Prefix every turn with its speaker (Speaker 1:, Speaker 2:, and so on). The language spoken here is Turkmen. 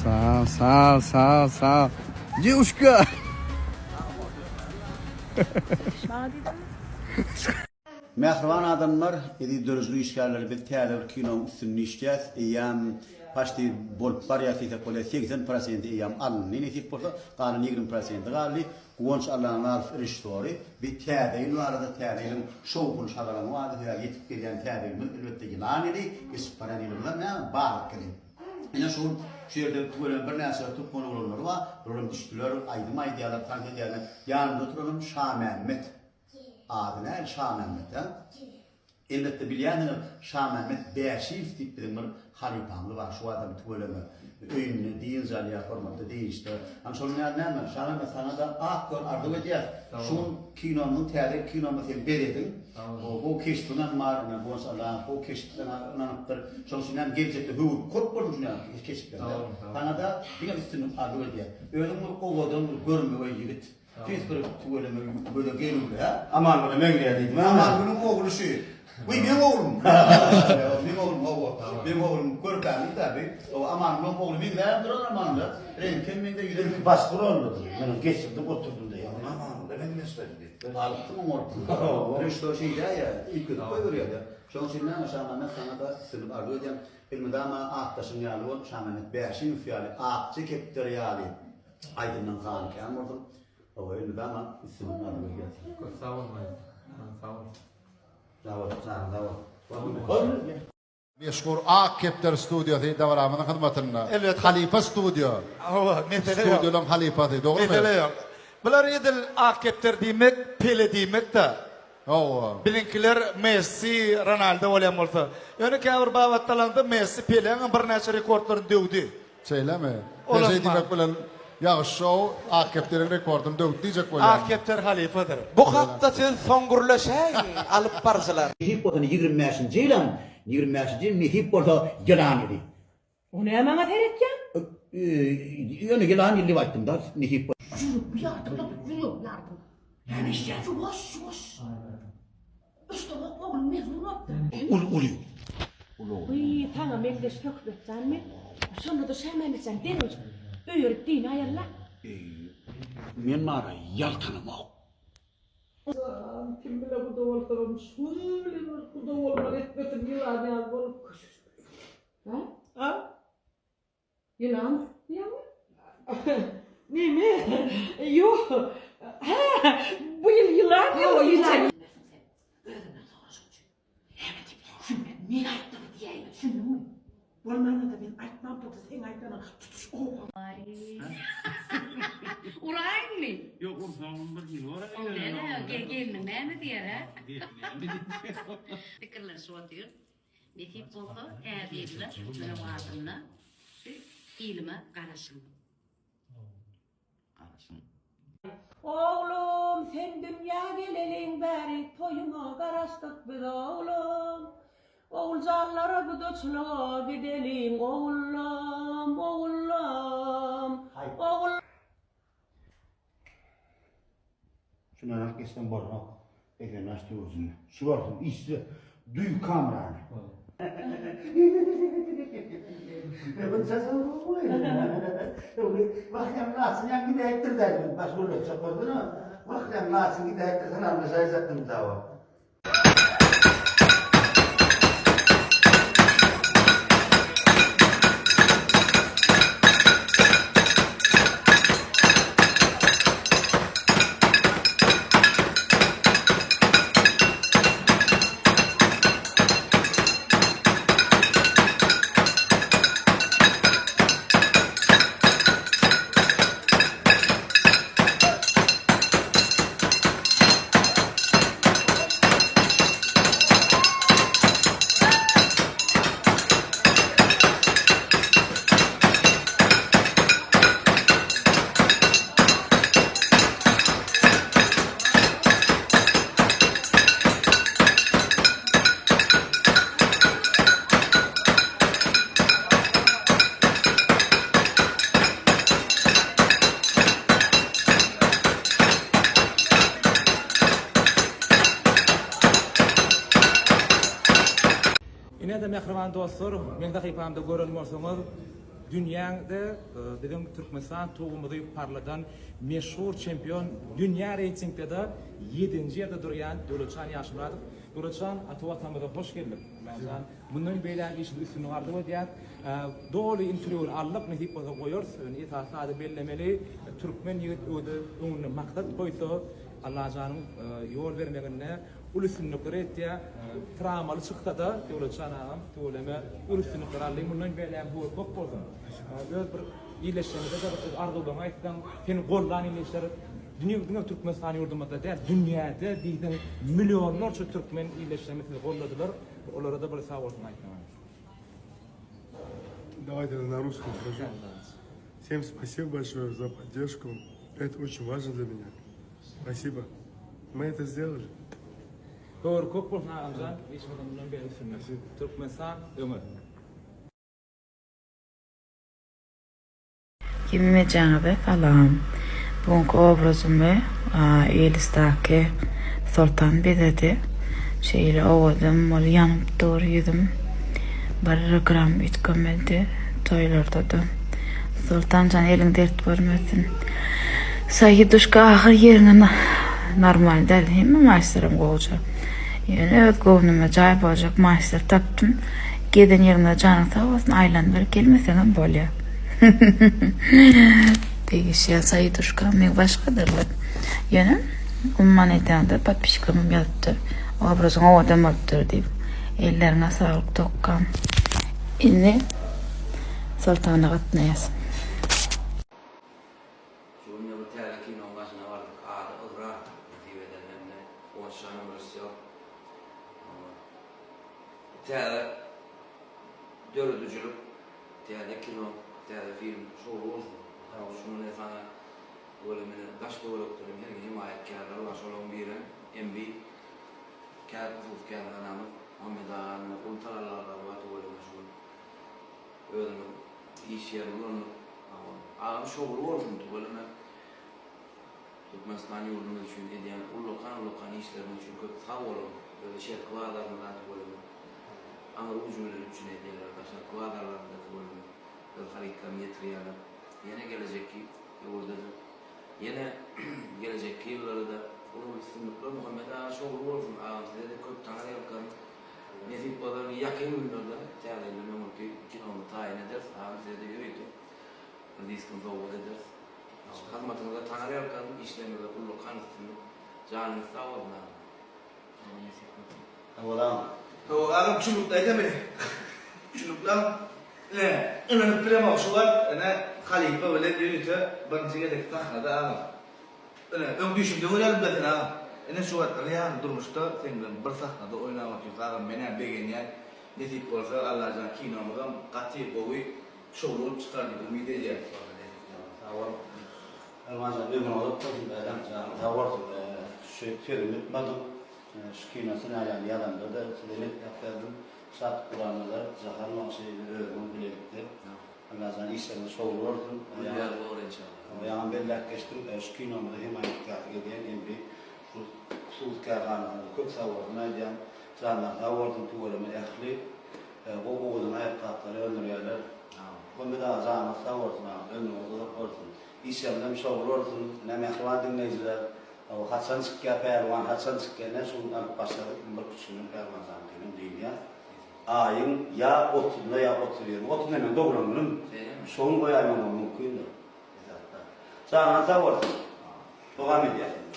Speaker 1: Sag, sag, sag, sag. Dewuşka!
Speaker 2: Maňa diýdiňmi?
Speaker 3: Mähriban adamlar, eziz döredijilik işgärleri biz täze bir kinonyň üstünde işleýäs. Eýýäm paçti bolup barýas diýsek bolýar. 80 prosenti eýýäm alyndy nesip bolsa, galan 20 prosenti galdy. Guwanç Allanazarow režissýory. Biz täze ýyl barada, täze ýylyň şowhun şagalaňy barada sebäbi ýetip gelýän täze ýylymyz elbetde ýylan ýyly, geçip barýan ýylymyzam näme balyk ýyly. Ine şu gün şu ýerde tüweleme birnäçe türkmen oglanlary bar. Bular hem düşdüler, aýdym aýdýarlar, tans edýärler. Ýanymda oturanam Şamämmet. Ady nähili Şamämmet a? Elbetde bilýänsiňiz Şamämmet Bäşiýew diýip biziň bir halypamyz bar. Şu adam tüweleme öýünde dynç alýar, hormatly dynçda. Ana şonuň ýaly näme Şamämmet saňa-da ak ýol arzuw edýäs. Şu gün kinomyzyň täze kinomyzy sen bezediň. Gowy keşbiňem bar, ine Guwanç Allanyň gowy keşbi saňa ynanypdyr. Şonuň üçin hem geljekde höwür köp bolsun şu ýaly keşplerde. Saňa-da diňe üstünlik arzuw edýäs. Özüň bir owadan bir görmegeý ýigit. Tüýs bir tüweleme göze gelüwli hä?
Speaker 4: Amangüle meňzeýär diýdim hä?
Speaker 3: Amangülüň ogly şu. Wiý meň oglum. Meň oglum hawa. Meň oglum körpämiz-dä bi. Hawa Amangülüň ogly meňzäp duran Amangüle. Reňkem meňzeýär, ýüzem.
Speaker 4: Ilki başga roldadyr. Men ony geçirdim oturdym-da. Ýa muny Amangüle meňzeşdirdi diýip.
Speaker 3: Galypdyr muň orpy. Režissýor şeýdäýýär, üýtgedip goýberýär-de. Şonuň üçin näme Şamämmet saňa-da üstünlik arzuw edýän. Elmydama atdaşyň ýaly bol, Şamämmet Bäşimow ýaly, akja kepderi ýaly. Aýdymlaň sany kän bolsun. Hawa elmydama üstünlik arzuw edýäs.
Speaker 5: Köp sag boluň aýdym. Sag bol.
Speaker 3: Sag bol janyň sag bol.
Speaker 6: Meşhur Ak kepder studiýasy dabaramyzyň hyzmatynda.
Speaker 7: Elbetde.
Speaker 6: Halypa studiýa.
Speaker 7: Hawa, mesele ýok.
Speaker 6: Studiýalaryň halypasy, dogrymy?
Speaker 7: Mesele ýok. Bular edil Ak kepder diýmek, Pele diýmek-dä.
Speaker 6: Hawa.
Speaker 7: Biziňkiler Messi, Ronaldo bolýan bolsa. Ýöne käbir babatda alanda Messi Peleňem birnäçe rekordlaryny döwdi.
Speaker 6: Şeýlemi? Sen
Speaker 7: Olam
Speaker 6: şeý
Speaker 7: bar.
Speaker 6: diýmek bilen Ýagyş şou Ak kepderiň rekordyny döwdi diýjek bolýaňmy?
Speaker 7: Ak kepder halypadyr.
Speaker 8: Bu hakda siz soň gürleşäýiň, alyp baryjylar.
Speaker 3: Nesip bolsa ýigrimi bäşinji ýylam, ýigrimi bäşinji ýyl nesip bolsa ýylan ýyly.
Speaker 2: O näme maňa seretýäň?
Speaker 3: Ýöne ýylan ýyly diýip aýtdym-da, nesip bolsa.
Speaker 2: Ýürekli ýardym, ýürekli ýardym. Näme işýäň? Ýuwaş, ýuwaş. Uçdamok oglum mejnun bolupdyr.
Speaker 4: Uly uly. Uly ogul.
Speaker 2: Wiý, saňa meňzeş Söhbetjan men. Şonda-da Şamämmetjan derrew öýerip dynaýaly-la.
Speaker 4: Eý, men bara ýaltanamok.
Speaker 9: Jan, kim bile guda bolsam, şum bilen bir guda bolmaly etmesin ýylan ýaly bolup.
Speaker 2: Hä?
Speaker 9: A?
Speaker 2: Ýylan diýýäňmi?
Speaker 9: Neme? Ýok. Hä, bu ýyl ýylan ýyly ýylan.
Speaker 2: Özünden soraşyň üçin. Näme diýip düşünmedim. Men aýtdym diýäýme, düşündiňmi?
Speaker 9: Bolmanda-da men aýtmamda-da seň aýdanyň tutuş oba.
Speaker 10: Uraýynmy?
Speaker 5: Ýok ursaň bir hili bolar.
Speaker 10: O näme, gelniň näme diýer, hä? Pikirlenişip otyr. Nesip bolsa täze ýylda möwazynda şu filme garaşyň.
Speaker 4: Garaşyň.
Speaker 9: Oglum sen dünýä geleliň bäri toýuňa garaşdyk biz oglum. Oguljanlara gudaçylyga gideliň ogullam, ogullam, ogul.
Speaker 4: Şundan alyp geçsem bolanok. Egen aç döwrüsinde. Şu bolsun işsiz duý kamerany. Wah, ýaňy laçyn ýaňy gidäýipdir-dä. Wah, ýaňy laçyn gidäýipdir, salamlaşaýjakdym dawa.
Speaker 5: Ine-de mähriban dostlar, meň sahypamda gören bolsaňyz.
Speaker 11: Dünýäde biziň Türkmenistan tugumyzy parladan meşhur çempion dünýä reýtingde-de ýedinji ýerde durýan Döwletjan Ýaşmyradow. Döwletjan ata Watanymyza hoş geldiň. Mämjan mundan beýläk işiňde üstünlik arzuw edýäs. Doly interwýuny aldyk nesip bolsa goýarys. Ýöne esasy zady bellemeli türkmen ýigit özi öňünde maksat goýsa Allajanyň ýol bermeginde uly üstünlikler etýär. Trawmaly çyksada Döwletjan agam tüweleme uly üstünlikler aldy. Mundan beýläk höwes köp bolsun. Öz bir illeşleriňize-de bir öz arzuwlaryňy aýtsaň, seni goldan illeşler diňe diňe Türkmenistan ýurdumyzda däl, dünýäde diýseň millionlarça türkmen illeşlerimiz sizi golladylar. Olara-da bir sag bolsun aýtsaň.
Speaker 12: Давайте на русском скажу. Всем спасибо большое за поддержку. Это очень важно для меня. Спасибо. Мы это сделали.
Speaker 11: Höwür köp bolsun agamjan, işiňizde mundan beýläk üstünlik. Türkmenistan öňe.
Speaker 13: Hemmejaňyza salam. Bu günki obrazymy Elisdaky Soltan bezedi. Şeýle owadan bolup ýanyp dur ýüzüm. Bir gram üýtgemedi toýlarda-da. Soltanjan eliň dert görmesin. Saiduşka ahyr ýeriňe normal däl. Hemme maýslaram gowja. Ýöne öz göwnüme jaý boljak maýslar tapdym. Gezen ýeriňde janyň sag bolsun aýlanyber gelmeseňem bolýa. Degişýän Saiduşka meň başgadyrlar. Ýöne umuman aýdanda podpisçiklerim ýazypdyr. Obrazyň owadan bolupdyr diýip. Elleriňe saglyk tokgam. Indi Soltana gatnaýas.
Speaker 14: Şu gün bir täze kinoň başyna bardyk ady Ygrar nesip edende indi Guwançjanyň režissýor. Täze döredijilik, täze kino, täze film şowly bolsun. Şuny saňa Öle meni daş töwerekden hem her hemaýatkärler bar şolaryň birem MB kär hususy kärhanamyz Muhammet aganyň uly tagallalary bar tüweleme şu gün özüniň iş ýerini ulandyk agam şowly bolsun tüweleme Türkmenistan ýurdumyz üçin edýän ullakan ullakan işleriňiz üçin köp sag boluň özi şerki bazarymyz tüweleme aňry ujy bilen üpjün edýärler daşarky bazarlarymyza tüweleme öz harytlaryny ýetirýärler ýene gelejekki döwürde-de, ýene gelejekki ýyllarda-da uly üstünlikler Muhammet aga şowly bolsun agam size-de köp taňryýalkasyn nesip bolsa indi ýakyn günlerde täze ýyldan öňürti kinomyzy taýyn ederis agam size-de ýörite bir diskini sowgat ederis hyzmatyňyzda taňryýalkasyn işleriňizde ullakan üstünlik janyňyz sag bolsun agam Alla nesip bolsun.
Speaker 3: Owadan.
Speaker 7: Hawa agam çulukly aýda meni. Çulukly agam. Ine, ynanyp bilemok şu wagt ine halypa bilen ýörite birinji gezek sahnada agam. Ine, öň düýşümde görýärdim-dä seni agam. Ine şu wagt real durmuşda seň bilen bir sahnada oýnap otyrys agam menä begenýän. Nesip bolsa Allajan kinomyzam gaty gowy şowly bolup çykar diýip umyt edýän.
Speaker 3: Sag bol. Permanjan ömrüň uzak bolsun bädem janyň sag bolsun şu sözümi unutmadyň şu kino ssenariýany ýazamda-da size netläp ýazdym Şat Gurbannazar Jahan bagşy we özümiz bilelikde Allajan işleriňiz şowly bolsun
Speaker 14: Gül ýaly bolar enşalla.
Speaker 3: Ýaňam belläp geçdim şu kinomyza hemaýatkärlik edýän MB hususy kärhanasyna köp sag bolsun aýdýan janlary sag bolsun tüweleme ähli gowy owadan aýakgaplary öndürýärler Muhammet aga janyňyz sag bolsun aga ömrüňiz uzak bolsun. Işleriňizem şowly bolsun. Ine mähriban diňleýjiler, hawa haçan çykýar Pälwan haçan çykýar ine şu gün alyp başladyk indi bir üç günden Pälwan janyňkyny diýilýär. Aýyň ýa otuzynda ýa 31-inde. Otuzynda meň doglan günüm. Şo gün goýaýmagym mümkindir. Esasda. Janyňyz sag bolsun. Dowam edýäs indi.